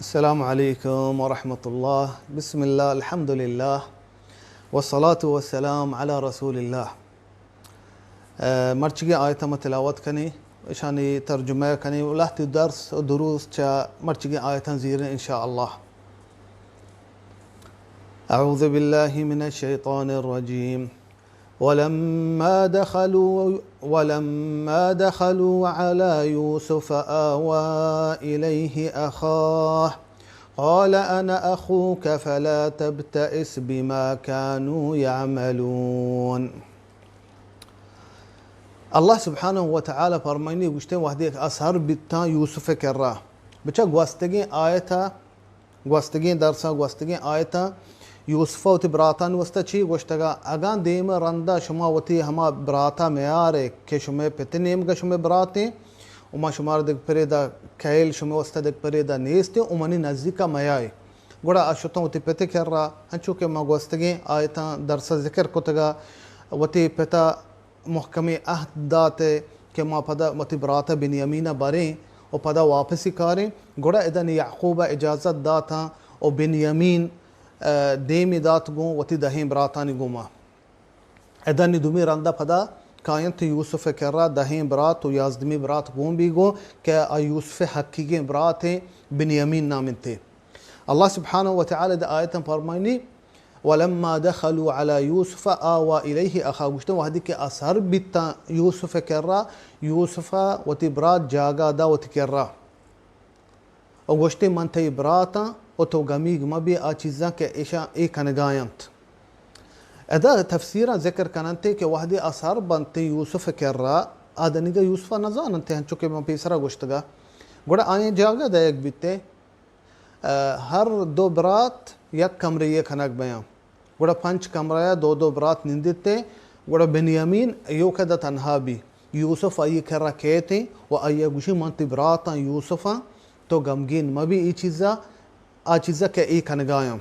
السلام علیکم ورحمۃ اللہ۔ بسم اللہ، الحمدللہ، والصلاة والسلام علی رسول اللہ۔ اے، مرچگیں آیت ما تلاوت کنیں، اشانی ترجمہ کنیں، و لہتی درس و دروس چہ مرچگیں آیتاں زیریں ان شاء اللہ۔ اعوذ باللہ من الشیطان الرجیم۔ ولما دخلوا، ولما دخلوا على يوسف آوى إليه أخاه قال أنا أخوك فلا تبتئس بما كانوا يعملون۔ اللہ سبحانہ و تعالی فرمائنی، گوشتے وہدے کہ آ سر بیتاں یوسف کرا، بچا گوستگیں آیتا گوستگیں درساں، گوستگیں آیتاں یوسف ء وتی براتانی واسطہ چی گوشتگا؟ اگاں دیم ء رندا شما وتی ہما براتا میارے کہ شمئے پت ء نیمگا شمئے براتیں و ما شمارا دگہ پریدا کئیل شمئے واسطہ دگہ پریدا نیستیں و منی نزیکا میائے، گڑا آ شتاں وتی پت ء کرا، انچو کہ ما گوستگیں آیتاں درسا ذکر کتگا، وتی پتا محکمیں عہد دات کہ ما پدا وتی برات بنیامین ء بریں و پدا واپسی کاریں۔ گڑا ادا نی یعقوب ء اجازت داتاں و بنیامین، ء، دیمی دات گوں وتی دہیں براتانی گوما۔ ادا نی دومی رندا پدا کاینت یوسف ء کرا، دہیں برات و یازدمی برات گون بی گوں کہ آ یوسف ء حقیقیں براتیں، بنیامین نام انتے۔ اللہ سبحانہ و تعالی ادا آیتاں فرمائنی، ولما دخلوا على يوسف آوى إليه أخاه، گوشتن وہدی کہ آ سر بیتاں یوسف ء کرا، یوسف ء وتی برات جاگہ دا وتی کرا و گوشتے من تئی براتاں و تو گمیگ مبی آ چیزاں کہ ایشاں اے کنگاینت۔ ادا تفسیراں ذکر کننتے کہ وہدی آ سر بنتے یوسف ء کرا، آ دنیگا یوسف ء نزاننتے، ہنچو کہ من پیسرا گوشتگا، گڑا آئیں جاگہ دئیگ بیتے۔ ء ہر دو برات یک کمرے ء کنگ بیاں۔ گڑا پنچ کمرہ ء دو دو برات نندیت ء گڑا بنیامین ایوک ء تنہا بی۔ یوسف آئی ء کرا کیت ء و آئی ء گوشی من تئی براتاں یوسفاں، تو گمگین مہ بی اے چیزا، آ چیزا کہ اے کنگایاں۔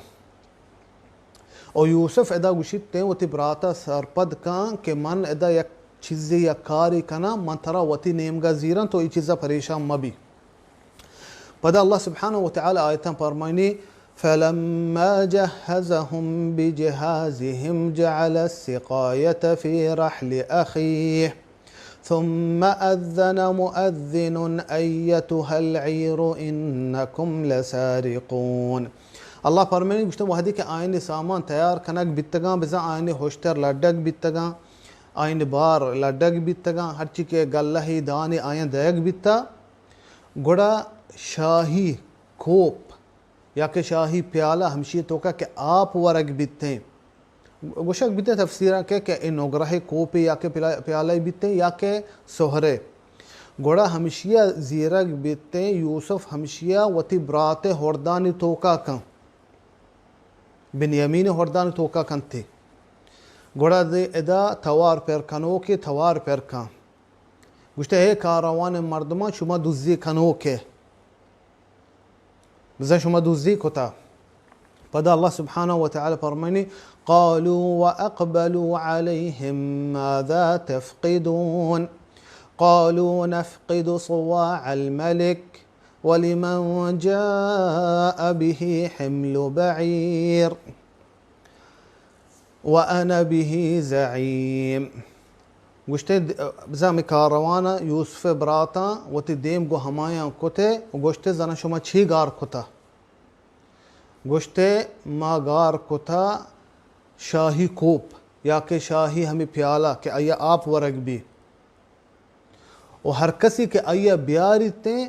و یوسف ادا گوشیت تیں وتی براتا سرپد کن کہ من ادا یک چیزے یک کارے کناں، من ترا وتی نیمگا زیراں، تو اے چیزا پریشان مہ بی۔ پدا اللہ سبحانہ و تعالی آیتاں فرمائنی، فلما جهزهم بجهازهم جعل السقاية في رحل أخيه ثم أذن مؤذن أيتها العير إنكم لسارقون۔ اللہ فرمائنی، گوشتن وہدی کہ آئین سامان تیار کنگ بیتگاں، بزاں آئین ہشتر لڈگ بیتگاں، آئین بار لڈگ بیتگاں، ہرچی کہ گلہی دانی آیاں دئیگ بیتا، گڑا شاہی کوپ یا کہ شاہی پیالہ ہمشی توکا کہ آپ ورگ بیتیں۔ گوشگ بیتیں تفسیراں کہ، کہ اے نگرہ کوپے یا کہ پلا-، پیالہ بیتیں یا کہ سہرے۔ گڑا ہمشیا زیرگ بیتیں، یوسف ہمشیا وتی برات ہردانی توکا کن۔ بنیامین ہردانی توکا کنتے۔ گڑا دے ادا توار پر کنوکے توار پر کن۔ گوشتے، اے کاروان مردمان، شما دزی کنوکے۔ بزاں شما دزی کتا۔ پدا اللہ سبحانہ و تعالی فرمائنی، قالوا وأقبلوا عليهم ماذا تفقدون؟ قالوا نفقد صواع الملك ولمن جاء به حمل بعير وأنا به زعيم۔ گوشتے، بزاں ہمے کاروانا یوسف ء براتاں وتی دیم گوں ہمایاں کتے و گوشتے، زاناں شما چی گار کتا؟ گوشتے، ما گار کتا شاہی کوپ یا کہ شاہی ہمے پیالہ کہ آئی ء آپ ورگ بی۔ و ہر کسی کہ آئی ء بیاریتیں،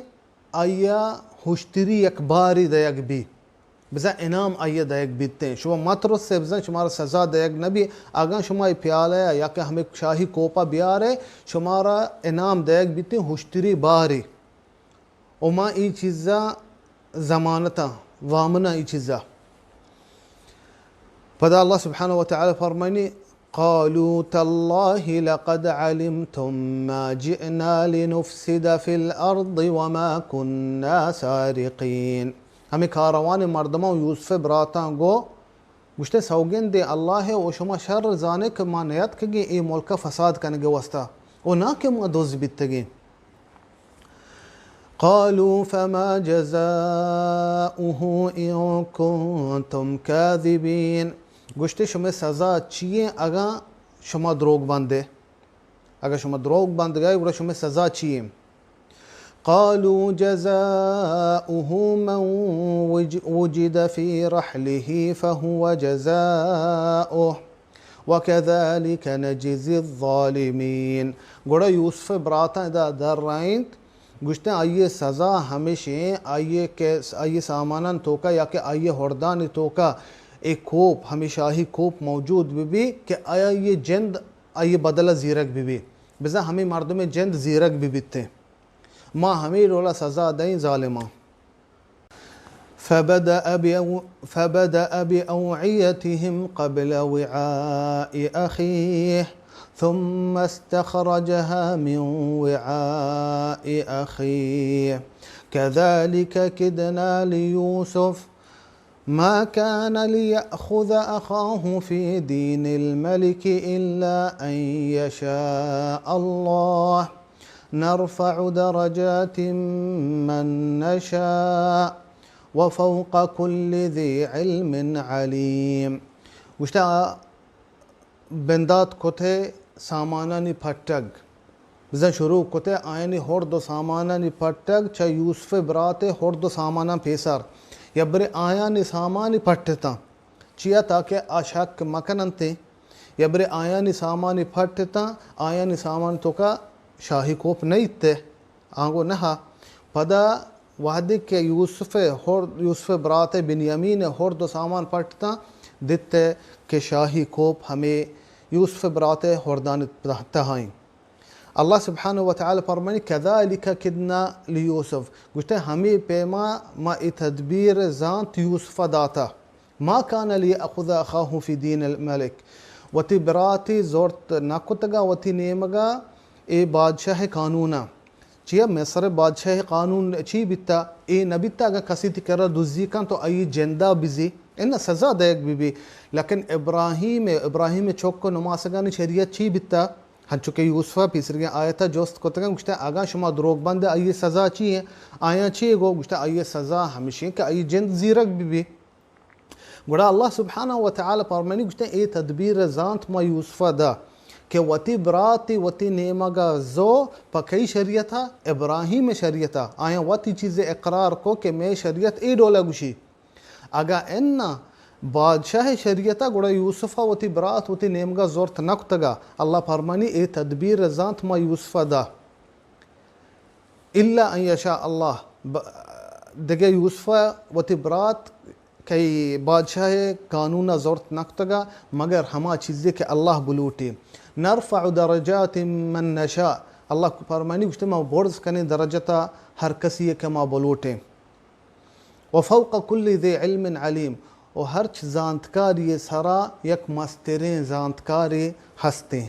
آئی ء ہشتری یک باری دئیگ بی، بزاں انعام آئی ء دئیگ بیتیں۔ شما مہ ترسے، بزاں شمارا سزا دئیگ نہ بی۔ اگاں شما اے پیالہ ء یا کہ ہمے شاہی کوپ ء بیارے، شمارا انعام دئیگ بیتیں ہشتری باری۔ و ما اے چیزا ضمانتاں، وامناں اے چیزا۔ پدا اللہ سبحانہ و تعالی فرمائنی، قالوا تالله لقد علمتم ما جئنا لنفسد في الأرض وما كنا سارقين۔ ہمے کاروان مردماں و یوسف براتاں گو گوشتے، سوگندیں اللہ ء، و شما شر زانے کہ ما نیاتکگیں اے ملک ء فساد کنگ ء واسطہ، و ناں کہ ما دز بیتگیں۔ قالوا فما جزاؤه إن كنتم كاذبين۔ گوشتے، شمئے سزا چی ایں اگاں شما دروگ بندے؟ اگاں شما دروگ بندگائے، گڑا شمئے سزا چی ایں؟ قالوا جزاؤه من وج-، وجد في رحله فهو جزاؤه وكذلك نجزي الظالمين۔ گڑا یوسف ءِ براتاں ادا در رئینت، گوشتیں، آئی ءِ سزا ہمیش ایں، آئی ءِ کہ آئی ءِ سامانانی توکا یا کہ آئی ءِ ہردانی توکا اے کوپ، ہمے شاہی کوپ موجود بہ بی کہ آئی ءِ جند آئی ءِ بدل ءَ زیرگ بہ بی، بزاں ہمے مردم ءِ جند زیرگ بہ بیتیں۔ ما ہمے ڈول ءَ سزا دئیں ظالماں۔ فبدأ بأو-، فبدأ بأوعيتهم قبل وعاء أخيه ثم استخرجها من وعاء أخيه كذلك كدنا ليوسف ما كان ليأخذ أخاه في دين الملك إلا أن يشاء الله نرفع درجات من نشاء وفوق كل ذي علم عليم۔ گوشتہ، بندات کتہ سامانانی پٹگ، بزاں شروع کتہ آیانی ہرد و سامانانی پٹگ چہ یوسف ءِ برات ءِ ہرد و ساماناں پیسر، یا برے آیانی سامانی پٹتاں، چیا تاکہ آ شک مکننت، یا برے آیانی سامانی پٹتاں، آیانی سامان توکا شاہی کوپ نئیت۔ آنگو نہ۔ پدا وہدے کہ یوسف ءِ ہر-، یوسف ءِ برات ءِ بنیامین ءِ ہرد و سامان پٹتاں، دیت کہ شاہی کوپ ہمے یوسف ءِ برات ءِ ہردانی تہ-، تہا ایں۔ اللہ سبحانہ و تعالی فرمانی، كذلك كدنا ليوسف، گوشتے، ہمے پیما ما اے تدبیر زانت یوسف ءَ داتا۔ ما كان ليأخذ أخاه في دين الملك، وتی براتے زرت نہ کتگا وتی نیمگا اے بادشاہ ءِ قانون ءَ۔ چیا مصر ءِ بادشاہ ءِ قانون چی بیتا؟ اے نہ بیتا اگاں کسی تی کرا دزی کن تو آئی جندا بزی، انا سزا دئیگ بہ بی۔ لیکن ابراہیم ءِ، ابراہیم ءِ چک ءُ نماسگانی شریعت چی بیتا؟ ہنچو کہ یوسف ءَ پیسریگیں آیت ءَ جست کتگاں، گوشتہ، اگاں شما دروگ بندے، آئی سزا چی ایں؟ آیاں چی گو؟ گوشتہ، آئی سزا ہمیش ایں کہ آئی جند زیرگ بہ بی۔ گڑا اللہ سبحانہ و تعالی پرمانی، گوشتہ، اے تدبیر زانت ما یوسف ءَ دا کہ وتی براتے وتی نیمگا زو پہ کئی شریعت ءَ؟ ابراہیم ءِ شریعت ءَ۔ آیاں وتی چیزے اقرار کو کہ مئے شریعت اے ڈول ءَ گوشی۔ اگاں اناں بادشاہ ءِ شریعت ءَ، گڑا یوسف ءَ وتی برات وتی نیمگا زرت نہ کتگا۔ اللہ پرمانی، اے تدبیر زانت ما یوسف ءَ دا۔ الا ان یشاء اللہ، ب-، دگہ یوسف ءَ وتی برات کئی بادشاہ ءِ قانون ءَ زرت نہ کتگا، مگر ہما چیزے کہ اللہ بلوٹی۔ نرفع درجات من نشاء، اللہ پرمانی، گوشتے، ما برز کنیں درجتا ہر کسی کہ ما بلوٹیں۔ وفوق كل ذي علم عليم، و ہرچ زانتکاری سرا یک مستریں زانتکارے ہستیں۔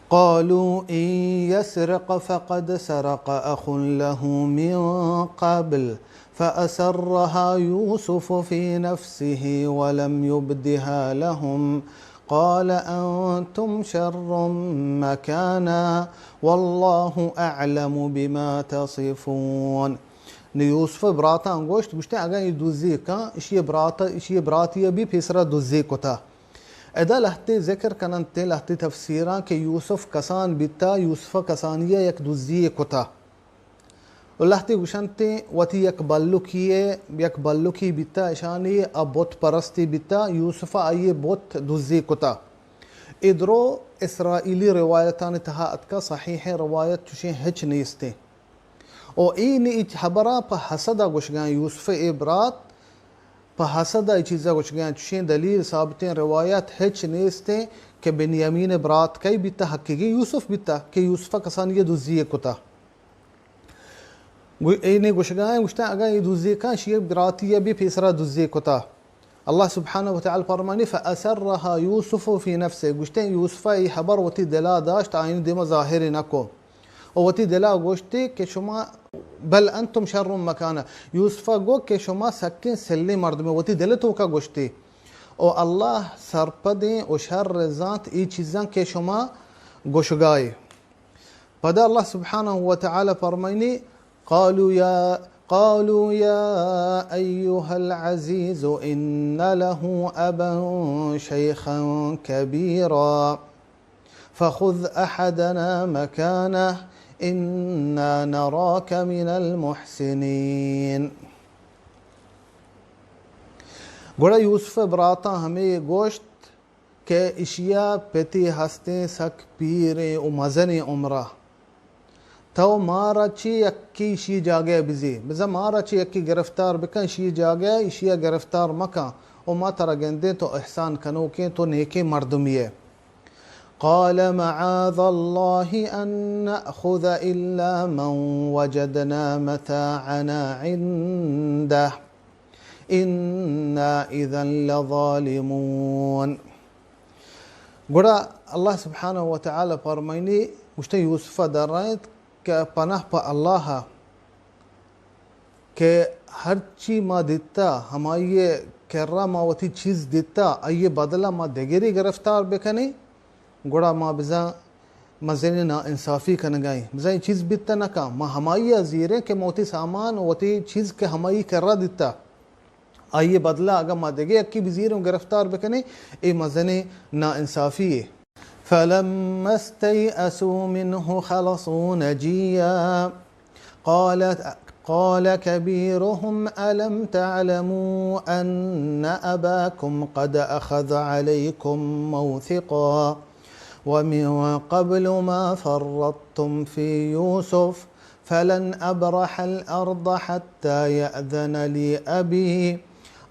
قالوا إن يسرق فقد سرق أخ له من قبل فأسرها يوسف في نفسه ولم يبدها لهم قال أنتم شر مكانا والله أعلم بما تصفون۔ نی یوسف ءِ براتاں گوشت، گوشتیں، اگاں اے دزی کن، اشی ءِ برات، اشی ءِ براتی ءَ بھی پیسرا دزی کتا۔ ادا لہتے ذکر کننت، لہتے تفسیراں کہ یوسف کسان بیتا، یوسف ءَ کسانی ءَ یک دزی کتا۔ و لہتے گوشنت، وتی یک بلکی ءَ، یک بلکی بیتا، اشانی ءَ بت پرستی بیتا، یوسف ءَ آئی ءِ بت دزی کتا۔ اے درو اسرائیلی روایتانی تہا اتکا، صحیح روایت چوشیں ہچ نیستیں۔ او اے نی اے ہبراں پہ حسد ءَ گوشگاں، یوسف ءِ اے برات پہ حسد ءَ اے چیز ءَ گوشگاں، چوشیں دلیل ثابتیں روایت ہچ نیستیں کہ بنیامین ءِ برات کئی بیتا، حقیقی یوسف بیتا کہ یوسف ءَ کسانی ءَ دزی ءَ کتا۔ گو-، اے نی گوشگاں، گوشتاں اگاں اے دزی کن، شی براتی ءَ بھی پیسرا دزی کتا۔ اللہ سبحانہ و تعالی فرمانی، فأسرها يوسف في نفسه، گوشتیں یوسف ءَ اے ہبر وتی دل ءَ داشت، آئین دیما ظاہر نہ کو۔ و وتی دل ءَ گوشتی کہ شما، بل انتم شر مکانا، یوسف ءَ گو کہ شما سکیں سلیں مردمے، وتی دل ءِ توکا گوشتی۔ و اللہ سرپدیں و شر زانت اے چیزاں کہ شما گوشگائے۔ پدا اللہ سبحانہ و تعالی فرمائنی، قالوا يا، قالوا يا أيها العزيز إن له أبا شيخا كبيرا فخذ أحدنا مكانه إنا نراك من المحسنين. گڑا یوسف ءِ براتاں ہمے گوشت کہ اشیا پتے ہستیں سک پیریں و مزنیں عمرا، تو مارا چہ یکے اشی جاگہ بزی، بزاں مارا چہ یکے گرفتار بکن اشی جاگہ، اشیا گرفتار مکن و ما ترا گندیں تو احسان کنوکیں، تو نیکیں مردمے ئے. قال معاذ الله أن نأخذ إلا من وجدنا متاعنا عنده إنا إذا لظالمون. گڑا اللہ سبحانہ و تعالی فرمائنی، گوشتے یوسف ءَ درائینت کہ پناہ پہ اللہ ءَ کہ ہرچی ما دیتا، ہمائی ءِ کرا ما وتی چیز دیتا، آئی ءِ بدلا ما دگری گرفتار بکنیں، گڑا ما بزاں مزنیں ناانصافی کنگائیں. بزاں اے چیز بیت نہ کن. ما ہمائی ءَ زیریں کہ ما وتی سامان، وتی چیز کہ ہمائی کرا دیتا، آئی ءِ بدلا اگاں ما دگہ یکے بزیریں و گرفتار بکنیں، اے مزنیں ناانصافی یے. فلما استيئسوا منه خلصوا نجيا قال، قال كبيرهم ألم تعلموا أن أباكم قد أخذ عليكم موثقا ومن قبل ما فرطتم في يوسف فلن أبرح الأرض حتى يأذن لي أبي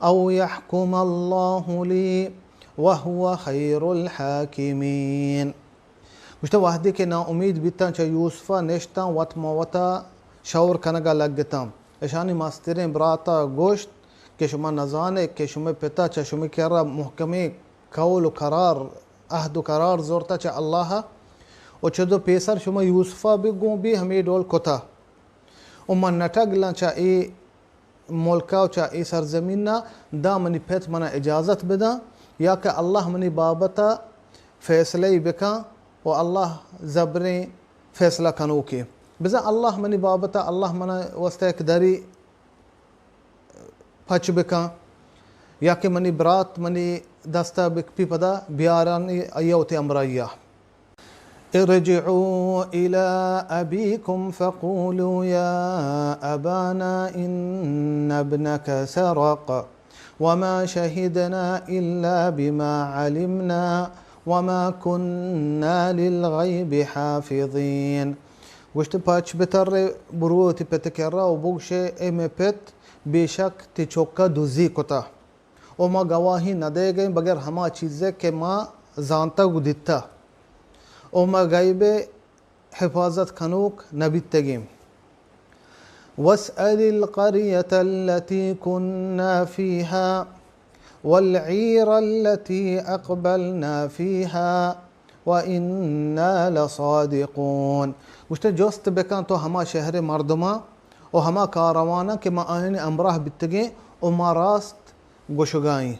أو يحكم الله لي وهو خير الحاكمين. گوشتہ، وہدے کہ ناامید بیتاں چہ یوسف ءَ، نشتاں وت ما وتا شور کنگ ءَ لگتاں. اشانی مستریں برات ءَ گوشت کہ شما نزانے کہ شمئے پت ءَ چہ شمئے کرا محکمیں قول و قرار، عہد و قرار زرتہ چہ اللہ ءَ، و چدو پیسر شما یوسف ءَ بہ گوں بہ ہمے ڈول کتہ. و من نٹگلاں چہ اے ملک ءَ و چہ اے سرزمین ءَ، داں منی پت منا اجازت بداں، یا کہ اللہ منی بابت ءَ فیصلہ ای بکاں و اللہ زبریں فیصلہ کنوکے. بزاں اللہ منی بابت ءَ، اللہ منا واسطہ یک دری پچ بکاں، یا کہ منی برات منی دست ءَ بکپی پدا بیارانی آئی ءَ وتی ہمراہی ءَ. ارجعوا إلى أبيكم فقولوا يا أبانا إن ابنك سرق وما شهدنا إلا بما علمنا وما كنا للغيب حافظين. گوشت، پچ بتر، برو وتی پت کرا و بگوشے، اے مئے پت، بے شک تئی چکا دزی کتا. و ما گواہی نہ دئیگیں بگر ہما چیزے کہ ما زانتگ و دیتہ، و ما غیب ءِ حفاظت کنوک نہ بیتگیں. واسأل القرية التي كنا فيها والعير التي أقبلنا فيها وإنا لصادقون. گوشتے، جست بکن تو ہما شہر ءِ مردماں و ہما کارواناں کہ ما آیانی ہمراہ بیتگیں و ما راست گوشگائیں.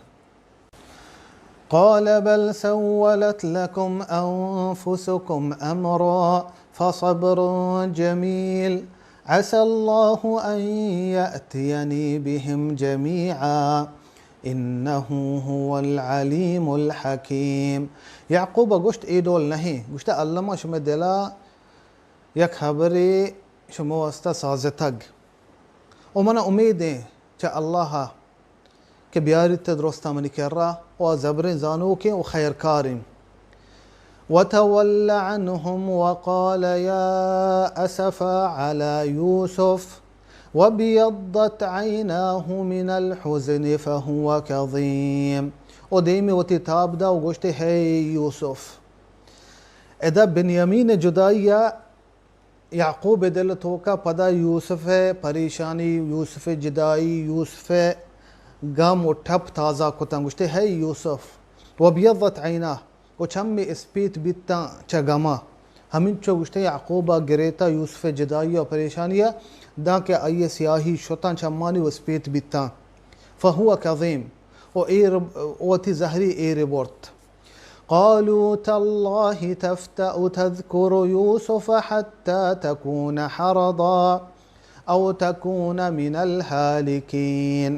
قال بل سولت لكم أنفسكم أمرا فصبر جميل عسى الله أن يأتيني بهم جميعا إنه هو العليم الحكيم. یعقوب ءَ گوشت، اے ڈول نہ ایں. گوشتہ، الما شمئے دل ءَ یک ہبرے شمئے واسطہ سازتگ، و منا امیدیں چہ اللہ ءَ کہ بیاریت درستاں منی کرا، و آ زبریں زانوکیں و خیرکاریں. وتول عنهم وقال يا أسفا على يوسف وابيضت عيناه من الحزن فهو كظيم. و دیمی وتی تاب دا و گوشتے، ہے یوسف. ادا بنیامین ءِ جدائی ءَ یعقوب ءِ دل ءِ توکا پدا یوسف ءِ پریشانی، یوسف ءِ جدائی، یوسف ءِ گم و ٹپ تازہ کتاں. گوشتے، ہے یوسف، وابیضت عیناہ، و چمی اسپیت بیتاں چہ گما. ہمینچو گوشتے یعقوب ءَ گریتا یوسف ءِ جدائی و پریشانی ءَ، دانکہ آئی ءِ سیاہی شتاں چمانی و اسپیت بیتاں. فہو کظیم، و ایر، وتی زہری ایر برت. قالوا تالله تفتأ تذكر يوسف حتى تكون حرضا او تکون من الهالکین۔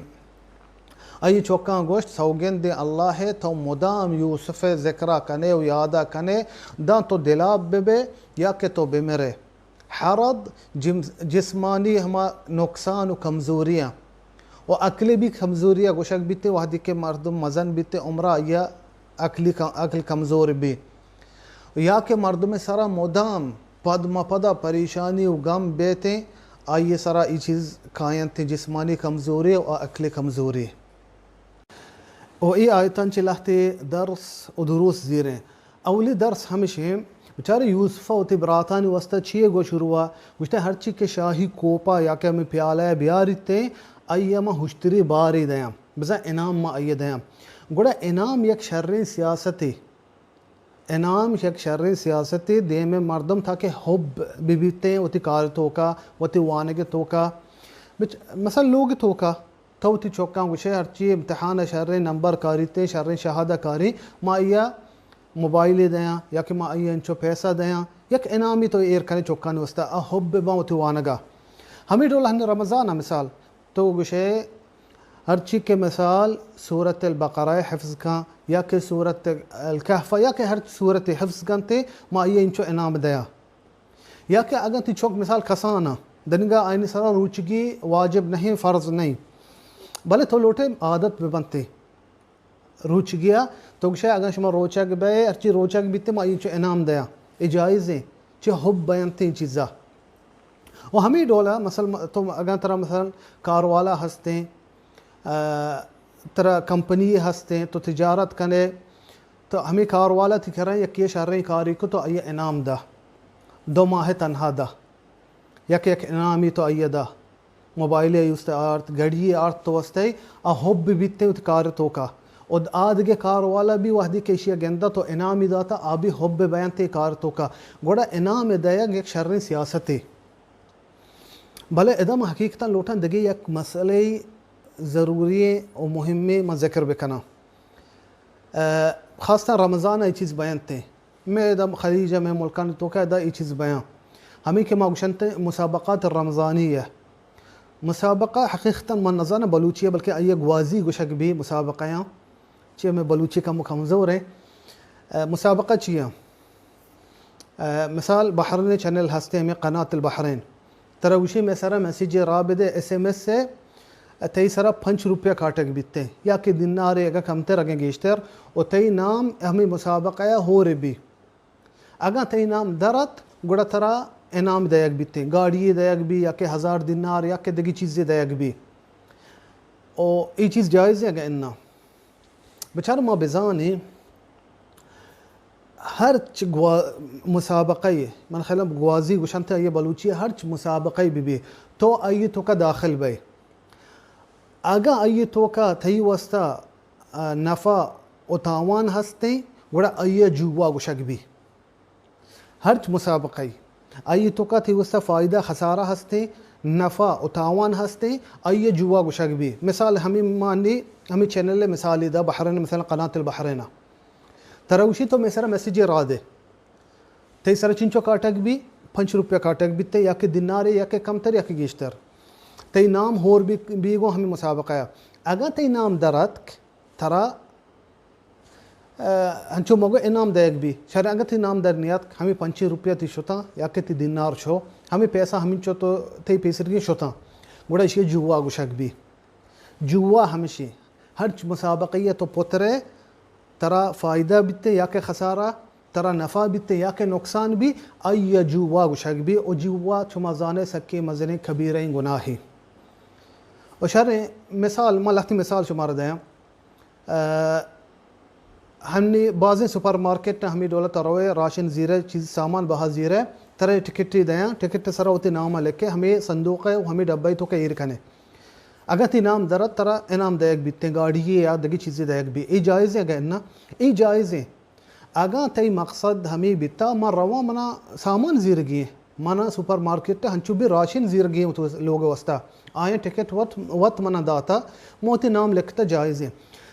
آئی چکاں گوشت، سوگندیں اللہ ءَ، تو مدام یوسف ءِ ذکر ءَ کنے و یاد ءَ کنے، داں تو دلاپ بہ بے یا کہ تو بہ مرے۔ حرض جم-، جسمانی ہما نقصان و کمزوریاں و عقلی بھی کمزوریاں گوشگ بیتے، وہدی کہ مردم مزن بیتے، عمرا آئی ءِ عقلی ک-، عقل کمزور بی، یا کہ مردم سرا مدام پد ما پدا پریشانی و غم بیتیں، آئی سرا ای چیز کاینت، جسمانی کمزوری و عقلی کمزوری۔ و ای آیتاں چہ لہتے درس و دروس زیریں۔ اولی درس ہمشیں، بچارے یوسف ءَ وتی براتانی واسطہ چیے گو شروع ءَ گوشتے، ہرچی کہ شاہی کوپا یا کہ ہمیں پیالہ ءَ بیاریتے، آئی ءَ ما ہشتری بارے دیاں، بزاں انعام ما آئی ءَ دیاں۔ گڑا انعام یک شریں سیاستے۔ انعام یک شریں سیاستے، دیم ءِ مردم تاکہ حب بہ بیتیں وتی کار توکا، وتی وانگ توکا۔ بچ-، مثلاً لوگ توکا، تو وتی چکاں گوشے ہرچی امتحان ءَ شریں نمبر کاریتیں، شریں شہادہ کاری، ما آئی ءَ موبائلے دیاں، یا کہ ما آئی ءَ انچو پیسہ دیاں، یک انعامی تو ایر کنے چکانی واسطہ، آ حب باں وتی وانگا۔ ہمیں ڈول ہن رمضان ءَ مثال، تو گوشے ہرچی کہ مثال سورت البقرہ ءَ حفظ کن، یا کہ سورت الکہف ءَ، یا کہ ہر سورت حفظ کنتے، ما آئی ءَ انچو انعام دیا۔ یا کہ اگاں تی چک مثال کسان ءَ، دنگا آئینی سرا روچگی واجب نہیں، فرض نہیں، بلے تو لوٹے عادت بہ بنتے روچگی ءَ، تو گوشے اگاں شما روچگ بئے، ہرچی روچگ بیتے، ما آئی ءَ انچو انعام دیا، اے جائزیں، چہ حب بینتیں چیزا۔ و ہمیں ڈولا مثلاً تو اگاں ترا مثلاً کاروالا ہستیں، آ، ترا کمپنی ہستیں، تو تجارت کنے، تو ہمیں کاروالا تی کرا یکے شریں کاری کو تو آئی ءَ انعام دا، دو ماہ تنہا دا، یک یک انعامی تو آئی ءَ دا، موبائلے آئی است آرت، گڑی آرت تو واسطے، آ حب بیتیں وتی کار توکا۔ و آ دگہ کاروالا بھی وہدی کہ ایشی ءَ گندہ تو انعامی داتا، آ بھی حب بینتے کار توکا۔ گڑا انعام دئیگ یک شریں سیاستے۔ بلے ادا ما حقیقتاً لوٹاں دگہ یک مسئلہ ضروری و مہمیں ما ذکر بکناں۔ آ، خاصتاً رمضان ءَ اے چیز بینتیں۔ مئے ادا خلیج ءَ، مئے ملکانی توکا ادا اے چیز بیاں۔ ہمیں کہ ما گوشنت مسابقات رمضانی ءَ۔ مسابقہ حقیقتاً من نزاناں بلوچی ءَ، بلکہ آئی ءَ گوازی گوشگ بی مسابقہ یاں۔ چہ مئے بلوچی کم و کمزور ایں۔ آ، مسابقہ چی ایں؟ آ، مثال بحرین چینل ہستے، ہمیں قناة البحرین۔ ترا گوشی مئے سرا میسج راہ بدے، ایس ایم ایس ءَ، تئی سرا پنچ روپیہ کاٹگ بیتے، یا کہ دینارے اگاں کمتر اگاں گیشتر، و تئی نام ہمیں مسابقہ ءَ ہور بی۔ اگاں تئی نام در ات، گڑا ترا انعام دئیگ بیتے، گاڑی دئیگ بی، یا کہ ہزار دینار، یا کہ دگہ چیزے دئیگ بی۔ او اے چیز جائز ایں اگاں اناں؟ بچار ما بزانیں، ہرچ گوا-، مسابقہ ءَ، من خیال گوازی گوشنت آئی بلوچی، ہرچ مسابقہ ءَ بہ بی، تو آئی توکا داخل بئے۔ اگاں آئی توکا تئی واسطہ، آ، نفع و تاوان ہستیں، گڑا آئی جوا گوشگ بی۔ ہرچ مسابقہ ءَ آئی توکا تئی واسطہ فائدہ خسارہ ہستیں، نفع و تاوان ہستیں، آئی جوا گوشگ بی۔ مثال ہمیں مانی، ہمیں چینل ءِ مثال دا، بحرین، مثلاً قناة البحرین ءَ۔ ترا گوشی تو مئے سرا میسج راہ دے۔ تئی سرا چنچو کاٹگ بی؟ پنچ روپیہ کاٹگ بیتے، یا کہ دینارے، یا کہ کمتر، یا کہ گیشتر۔ تئی نام ہور بی، بی گو ہمیں مسابقہ ءَ۔ اگاں تئی نام در اتک، ترا آ، انچو مگو انعام دئیگ بی۔ شر اگاں تئی نام در نیاتک، ہمیں پنچیں روپیہ تئی شتاں، یا کہ تئی دینار شو، ہمیں پیسہ ہمینچو تو تئی پیسرگی شتاں۔ گڑا ایشی جوا گوشگ بی۔ جوا ہمشی۔ ہرچ مسابقہ ءَ تو پترے، ترا فائدہ بیتے یا کہ خسارہ، ترا نفع بیتے یا کہ نقصان بی، آئی جوا گوشگ بی۔ و جوا چما زانے سکیں مزنیں کبیریں گناہے۔ و شر مثال، ما لہتی مثال شمارا دیاں۔ آ، ہنی بازیں سپر مارکیٹ ہمے ڈول ءَ تو روئے، راشن زیرئے، چیز سامان بہا زیرئے، ترا ٹکٹے دیاں، ٹکٹ ءِ سرا وتی نام ءَ لکھے، ہمے صندوق ءَ و ہمے ڈبہ ءِ توکا ایر کنے۔ اگاں تئی نام در ات، ترا انعام دئیگ بیتیں، گاڑی یے یا دگہ چیزے دئیگ بی۔ اے جائز ایں اگاں اناں؟ اے جائز ایں۔ اگاں تئی مقصد ہمے بیتا، من رواں، منا سامان زیرگی ایں، منا سپر مارکیٹ ءَ ہنچو بی راشن زیرگی ایں وتی لوگ ءِ واسطہ، آیاں ٹکٹ وت، وت منا داتا، من وتی نام لکھتا، جائز ایں۔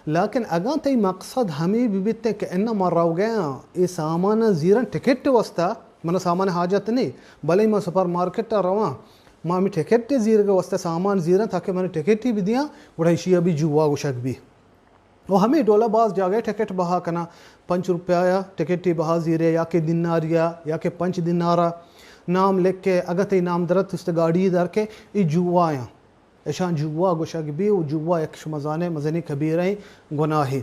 لیکن اگاں تئی مقصد ہمے بہ بیتیں کہ اناں من روگ ءَ آں اے سامان ءَ زیراں ٹکٹ ءِ واسطہ، منا سامان ءِ حاجت نی، بلے من سپر مارکیٹ ءَ رواں، ما ہمے ٹکٹ ءِ زیرگ ءِ واستہ سامان زیراں تاکہ من ٹکٹ ءَ بدیاں، گڑا ایشی ءَ بھی جوا گوشگ بی۔ و ہمے ڈولا باز جاگہ ٹکٹ بہا کناں، پنچ روپیہ ءَ ٹکٹ ءِ بہا زیرے، یا کہ دیناری ءَ، یا کہ پنچ دینار ءَ نام لکھ کے، اگاں تئی نام درت است گاڑی در کے، ای جوا یاں۔ اشاں جوا گوشگ بی و جوا یک شما زانے مزنی کبیریں گناہے۔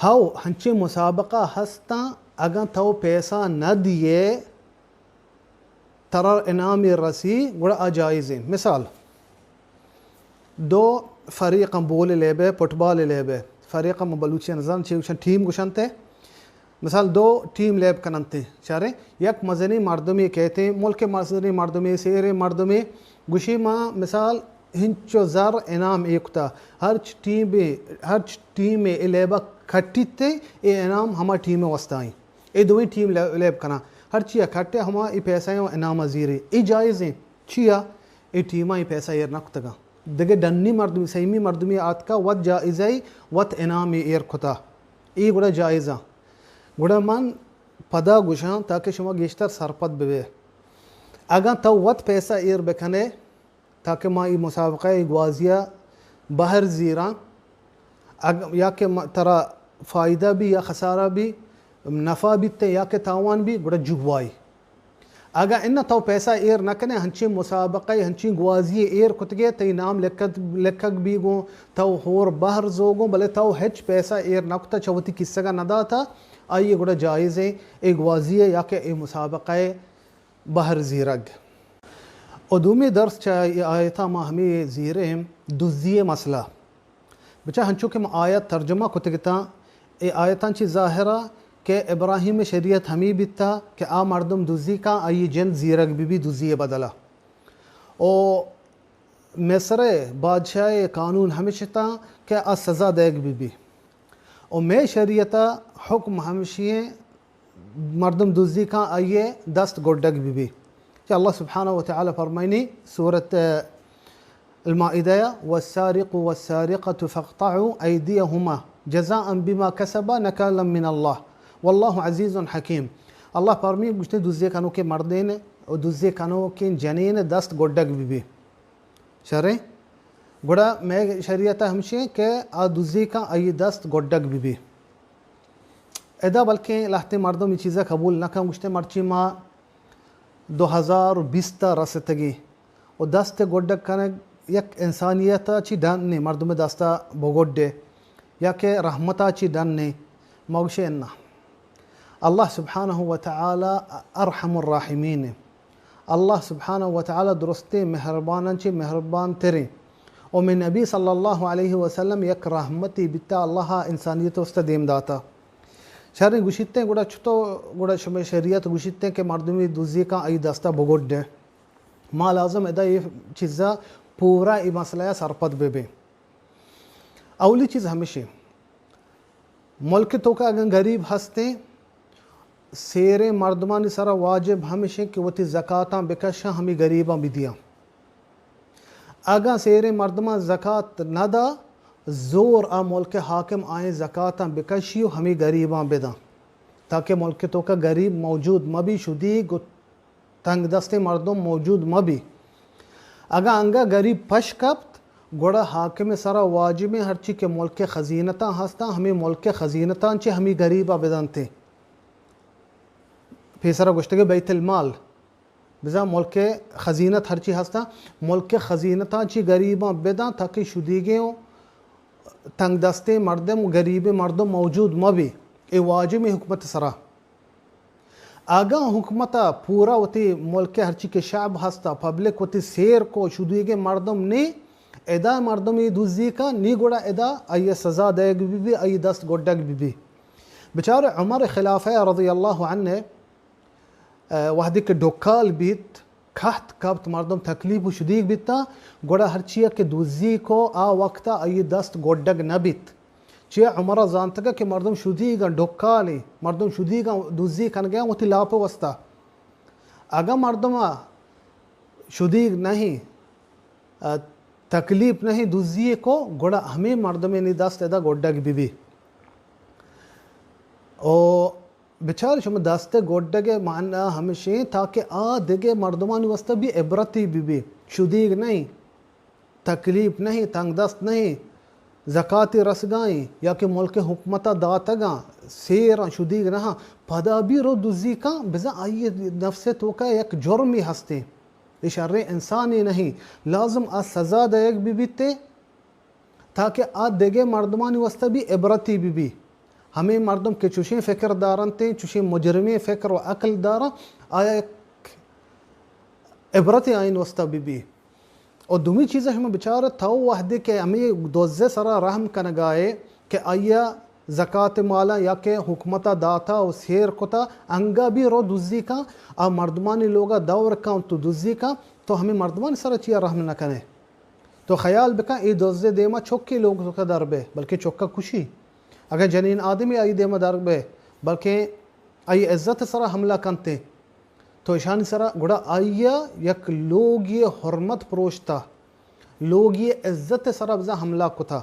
ہو، ہنچیں مسابقہ ہستاں، اگاں تو پیسہ نہ دیئے، ترا انعامے رسی، گڑا آ جائزیں۔ مثال، دو فریقاں، بول لیبے، فٹبال لیبے، فریقاں ما بلوچی نزان چے گوشن، ٹیم گوشنتے۔ مثال، دو ٹیم لیب کننتے، چارے، یک مزنی مردمے کہتے، ملک مزنی مردمے، سیرے مردمے، گوشی ما مثال ہنچو زر انعام اے کتا، ہرچ ٹیم، ہرچ ٹیم اے لیبا کٹیتے، اے انعام ہما ٹیم واسطہ ایں۔ اے دوئیں ٹیم لے-، لیب کناں۔ ہرچی ءَ کٹے ہما اے پیسہ ءَ انعام ءَ زیرے۔ اے جائز ایں۔ چیا؟ اے ٹیماں اے پیسہ ایر نہ کتگاں۔ دگہ ڈنی مردمی، سیمی مردمی آتکا وت جائزہ ءَ وت انعام اے ایر کتا۔ اے گڑا جائز ایں۔ گڑا من پدا گوشاں تاکہ شما گیشتر سرپد ببے۔ اگاں تو وت پیسہ ایر بکنے، تاکہ ما اے مسابقہ ءِ گوازی ءَ بہر زیراں، اگ-، یا کہ ما-، ترا فائدہ بی یا خسارہ بی، نفع بیت یا کہ تاوان بی، گڑا جوائے۔ اگاں اناں تو پیسہ ایر نہ کنے، ہنچیں مسابقہ ءَ، ہنچیں گوازی ءَ ایر کتگے، تئی نام لکھت-، لکھگ بی گوں، تو ہور بہر زو گوں، بلے تو ہچ پیسہ ایر نہ کتا، چہ وتی کیسگ ءَ نہ داتا، آئی ءَ گڑا جائز ایں اے گوازی ءَ یا کہ اے مسابقہ ءَ بہر زیرگ۔ و دومی درس چہ اے آیتاں ما ہمے زیریں دزی ءِ مسئلہ۔ بچار ہنچو کہ ما آیت ترجمہ کتگ اتاں، اے آیتاں چی ظاہرہ کہ ابراہیم ءِ شریعت ہمے بیتا کہ آ مردم دزی کاں، آئی جند زیرگ بہ بی دزی ءِ بدلا۔ و مصر ءِ بادشاہ ءِ قانون ہمش اتاں کہ آ سزا دئیگ بہ بی۔ و مئے شریعت ءِ حکم ہمشی ایں مردم دزی کاں آئی ءِ دست گڈگ بہ بی۔ کہ اللہ سبحانہ و تعالی فرمائنی سورت المائدہ، والسارق والسارقة فاقطعوا أيديهما جزاء بما كسبا نكالا من الله والله عزيز حكيم۔ اللہ فرمی گوشتے دزی کنوکیں مردین و دزی کنوکیں جنین دست گڈگ بہ بی۔ شریں؟ گڑا مئے شریعت ءَ ہمشی کہ آ دزی کاں آئی دست گڈگ بہ بی۔ ادا بلکیں لہتیں مردم اے چیزا قبول نہ کن، گوشتے مرچی ما دو ہزار و بیست ءَ رستگیں و دست گڈگ کنگ یک انسانیت ءَ چی ڈن نے، مردم دست ءَ بگڈے یا کہ رحمت ءَ چی ڈن نے۔ ما گوشے اناں۔ اللہ سبحانہ و تعالی ارحم الراحمین۔ اللہ سبحانہ و تعالی درستیں مہرباناں چی مہربان تریں۔ و مئے نبی صلی اللہ علیہ وسلم یک رحمتے بیتا، اللہ ءَ انسانیت واسطہ دیم داتا۔ شریں گوشیتیں، گڑا چتو گڑا شمئے شریعت گوشیتیں کہ مردمی دزی کاں آئی دستا بگڈیں۔ ما لازم ادا اے چیزا پورا اے مسئلہ ءَ سرپد بہ بیں۔ اولی چیز ہمشی، ملک توکا اگاں غریب ہستیں، سیریں مردمانی سرا واجب ہمشیں کہ وتی زکاتاں بکشاں، ہمے غریباں بدیاں۔ اگاں سیریں مردماں زکات نہ دا، زور آ ملک حاکم آئیں زکاتاں بکشی و ہمے غریباں بداں، تاکہ ملک توکا غریب موجود مہ بی، شدیگ و تنگ دستیں مردم موجود مہ بی۔ اگاں انگا غریب پش کپت، گڑا حاکم سرا واجبیں ہرچی کہ ملک خزینتاں ہستاں، ہمے ملک خزینتاں چہ ہمے غریبا بدنتیں۔ پیسرا گوشتگے بیت المال، بزاں ملک خزینت ہرچی ہستاں، ملک خزینتاں چی غریباں بداں، تاکہ شدیگیں و تنگ دستیں مردم و غریبیں مردم موجود مہ بی۔ اے واجبیں حکومت سرا۔ اگاں حکومت پورا وتی ملک ہرچی کہ شعب ہستا، پبلک وتی سیر کو، شدیگیں مردم نی، ادا مردمی دزی کا نی، گڑا ادا آئی سزا دئیگ بی بی، آئی دست گڈگ بی بی۔ بچار عمر خلافہ رضی اللہ عنہ، ء، وہدے کہ ڈکال بیت، کہت کپت، مردم تکلیف و شدیگ بیتاں، گڑا ہرچی کہ دزی کو آ وقتا آئی دست گڈگ نہ بیت۔ چیا عمر زانتگا کہ مردم شدیگاں، ڈکالیں، مردم شدیگاں دزی کنگیاں وتی لاپ وستا۔ اگاں مردم شدیگ نہیں، ء، تکلیف نہیں دزی کو، گڑا ہمیں مردمے نی دست ادا گڈگ بی بی۔ او بچار شما دست گڈگ ءِ معنی ہمشیں تاکہ آ دگہ مردمانی واسطہ بھی عبرتی بہ بی۔ شدیگ نہیں، تکلیف نہیں، تنگ دست نہیں، زکاتی رسگائیں یا کہ ملک حکومت داتگاں، سیراں، شدیگ نہ، پدا بھی رو دزی کن، بزاں آئی نفس توکا یک جرمی ہستیں۔ اے شریں انسانے نہیں، لازم آ سزا دئیگ بہ بیتیں تاکہ آ دگہ مردمانی واسطہ بھی عبرتی بہ بی۔ ہمے مردم کہ چوشیں فکر دارنتیں، چوشیں مجرمیں فکر و عقل دارن، آیا یک عبرتے آئین واسطہ بہ بی۔ و دومی چیز شما بچار، تو وحدے کہ ہمے دزے سرا رحم کنگائے کہ آیا زکات مالا یا کہ حکومتا داتا و سیر کتا، انگا بھی رو دزی کن، آ مردمانی لوگا دور کن تو دزی کن، تو ہمے مردمانی سرا چیا رحم نہ کنے؟ تو خیال بکن، اے دزے دیما چکے لوگ توکا در بے، بلکہ چکا کشی۔ اگر جنین آدمی آئی دیما در بے، بلکہ آئی عزت سرا حملہ کنتے، تو اشانی سرا گڑا آئی یک لوگی حرمت پروشتا، لوگی عزت سرا بزاں حملہ کتا۔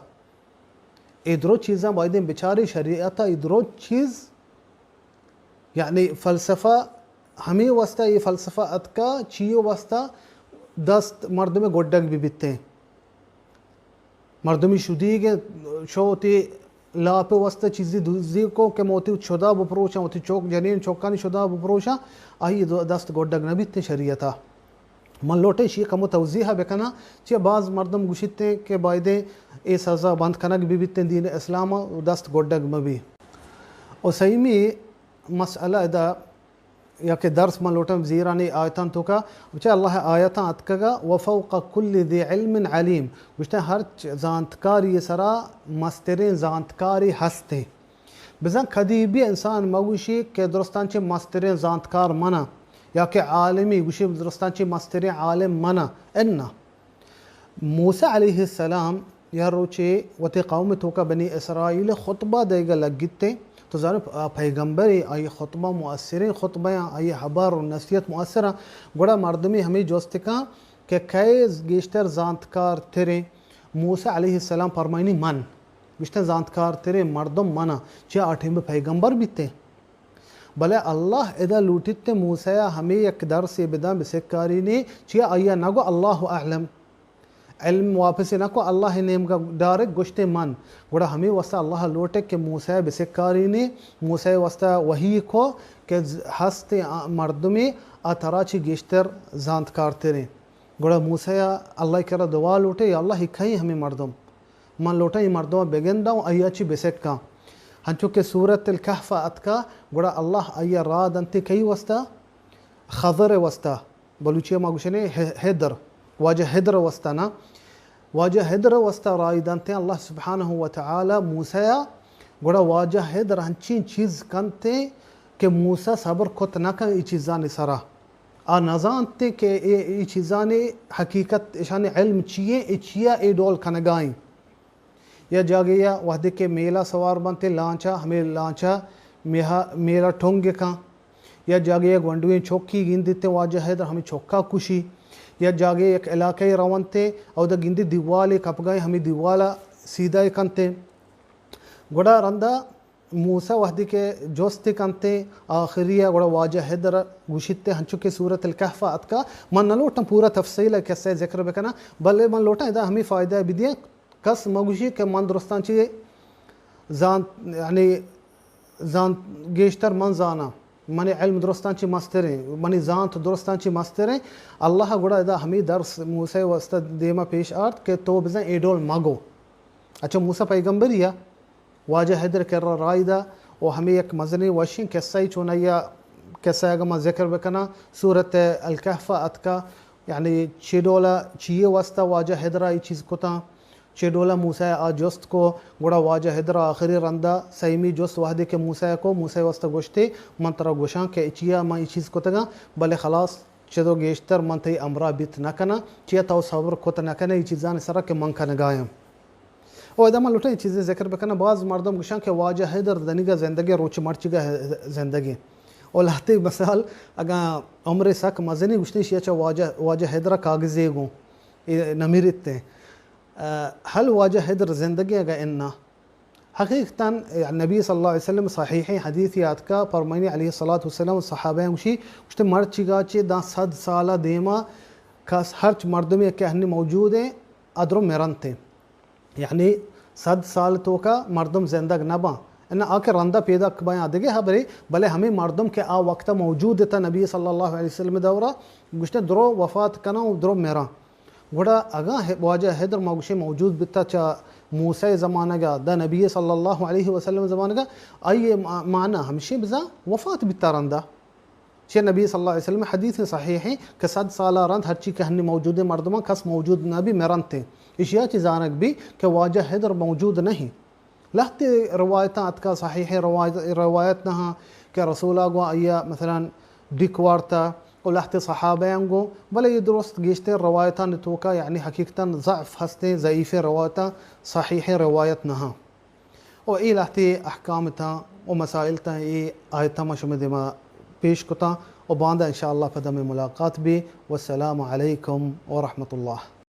اے درو چیزاں بایدیں بچاری شریعت ء، اے درو چیز، یعنی فلسفہ، ہمے واسطہ اے فلسفہ اتکا، چی واسطہ دست مردم گڈگ بہ بیتیں۔ مردمی شدیگ شو وتی لاپ واسطہ چیزی دزی کو کہ من وتی چدا بپروشاں، وتی چوک جنین چوکانی شدا بپروشاں، آئی دو-، دست گڈگ نہ بیتیں شریعت ء۔ من لوٹیں شی کمو توضیح بکناں، چیا باز مردم گوشیت کہ بایدیں اے سزا بند کنگ بہ بیتیں دین اسلام ء، دست گڈگ مہ بی۔ و سیمی مسئلہ ادا یا کہ درس من لوٹاں زیرانی آیتان توکا، چہ اللہ آیتان اتکگا، وفوق کل ذی علم علیم، گوشتہ ہرچ زانتکاری سرا مسترین زانتکاری ہستیں۔ بزاں کدی بھی انسان مگوشی کہ درستان چہ مسترین زانتکار منا، یا کہ عالمی گوشی درستان چہ مسترین عالم منا، انا۔ موسی علیہ السلام یا روچے وتی قوم توکا بنی اسرائیل خطبہ دیگا لگتے، تو زانو آ پیغمبرے، آئی خطبہ مؤثریں خطبہ آں، آئی حبر و نصیحت مؤثر آں، گڑا مردمی ہمیں جست کن کہ کئے گیشتر زانتکار تریں؟ موسی علیہ السلام فرمائنی من، گوشتن زانتکار تریں مردم منا، چہ آ ٹیم پیغمبر بیتے۔ بلے اللہ ادا لوٹیت موسی ء ہمے یک درسے بداں بسکارینی، چیا آئی ء نگو اللہ اعلم، علم واپس نہ کو اللہ نیمگا ڈائریکٹ گوشتے من۔ گڑا ہمے واسطہ اللہ لوٹے کہ موسی ء بسکارینی، موسی ء واسطہ وحی کو کہ ز-، ہستے آ مردمے آ ترا چی گیشتر زانتکار تریں۔ گڑا موسی ء اللہ کرا دعا لوٹے، یا اللہ، اے کئیں ہمے مردم؟ من لوٹاں اے مردم ء بگنداں و آئی ء چی بسکاں۔ ہنچو کہ سورت الکہف ء اتکا، گڑا اللہ آئی ء راہ دنتے کئی واسطہ؟ خضر ء واسطہ۔ بلوچی ء ما گوشنے ہ-، ہدر، واجہ ہدر ء واسطہ نا۔ واجہ ہدر ء واسطہ راہی دنتے اللہ سبحانہ و تعالی موسی ء، گڑا واجہ ہدر ہنچیں چیز کنتے کہ موسی صبر کت نہ کن اے چیزانی سرا۔ آ نزانت کہ اے، اے چیزانی حقیقت، اشانی علم چیے، اے چیا اے ڈول کنگائیں۔ یا جاگے یا وہدے کہ میلا سوار بنتے لانچا، ہمیں لانچا میہا، میلا ٹنگ کن۔ یا جاگے یا گونڈویں چوکی گندتے واجہ حیدر ہمیں چوکا کشی۔ یا جاگے یک علاقے رونتے، اودا گندی دیوالے کپگائیں، ہمیں دیوالا سیدھا کنتے۔ گڑا رندا موسی وہدے کہ جست کنتے، آخری ء گڑا واجہ ہدر گوشیت، ہنچو کہ سورت الکہف ء اتکا، من نہ لوٹاں پورا تفصیل ء قصہ ء ذکر بکناں، بلے من لوٹاں ادا ہمے فائدہ ء بدیاں، کس مگوشی کہ من درستاں چی زان، یعنی زان، گیشتر من زاناں، منی علم درستاں چی مستریں، منی زانت درستاں چی مستریں۔ اللہ گڑا ادا ہمے درس موسی واسطہ دیما پیش آرت کہ تو بزن اے ڈول مگو۔ اچھا، موسی پیغمبری ء واجہ حیدر کرا راہی دا و ہمے یک مزنیں وشیں قصہ ای چون آئی ء قصہ اگاں ما ذکر بکناں، سورت الکہف ء اتکا، یعنی چے ڈولا چیے واسطہ واجہ حیدر ء اے چیز کتاں، چے ڈولا موسی ء آ جست کو، گڑا واجہ حیدر ء آخری رندا سیمی جست وہدے کہ موسی ء کو، موسی ء واسطہ گوشتے، من ترا گوشاں کہ چیا من اے چیز کتگاں، بلے خلاص چدو گیشتر من تئی ہمراہ بیت نہ کناں، چیا تو صبر کت نہ کنے اے چیزانی سرا کہ من کنگایاں۔ او ادا من لوٹاں اے چیزے ذکر بکناں، باز مردم گوشاں کہ واجہ حیدر دنیگا زندگی، روچ مرچیگا زندگی۔ او لہتے مثال اگاں عمر سک مزنی گوشتے شیا چا واجہ، واجہ حیدر کاغذے گوں اے نمیرتے۔ ہل واجہ حیدر زندگی اگاں انا حقیقتاً نبی صلی اللہ علیہ وسلم صحیحیں حدیثے آتکا، فرمائنی علیہ الصلوۃ والسلام، صحابہ ہم گوشی، گوشتے مرچیگا چہ داں صد سالا دیما کس ہرچ مردمے کہ ہنی موجود ہیں، ادرو مرنتے۔ یعنی صد سال توکا مردم زندگ نہ باں۔ اناں آ کہ رندا پیداک بیاں دگہ حبرے، بلے ہمے مردم کہ آ وقتا موجود اتاں نبی صلی اللہ علیہ وسلم دورا، گوشتے درو وفات کناں و درو مراں۔ گڑا اگاں ہ-، واجہ ہدر ما گوشیں موجود بیتا چہ موسیٰ زمانگا، دا نبی صلی اللہ علیہ وسلم زمانگا، آئی ما-، معنی ہمشی بزاں وفات بیتا رندا۔ چہ نبی صلی اللہ علیہ وسلم حدیث صحیح ہیں کہ صد سالا رند ہرچی کہ ہنی موجود مردمان کس موجود نہ بی، مرنتے۔ اشیا چہ زانگ بی کہ واجہ ہدر موجود نہیں۔ لہتے روایتاں اتکا، صحیح روایت، روایت نہ ہاں کہ رسولا گو آیا مثلاً ڈیک وارتا و لہتے صحابیاں گو، بلے یہ درست گیشتر روایتاں توکا یعنی حقیقتاً ضعف ہستیں، ضعیف روایتاں، صحیح روایت نہ ہاں۔ و اے لہتے احکام تاں و مسائل تاں اے آیتاں ما شمے دیما پیش کتاں و باندا انشاءاللہ پدا مئے ملاقات بی۔ والسلام علیکم ورحمۃ اللہ۔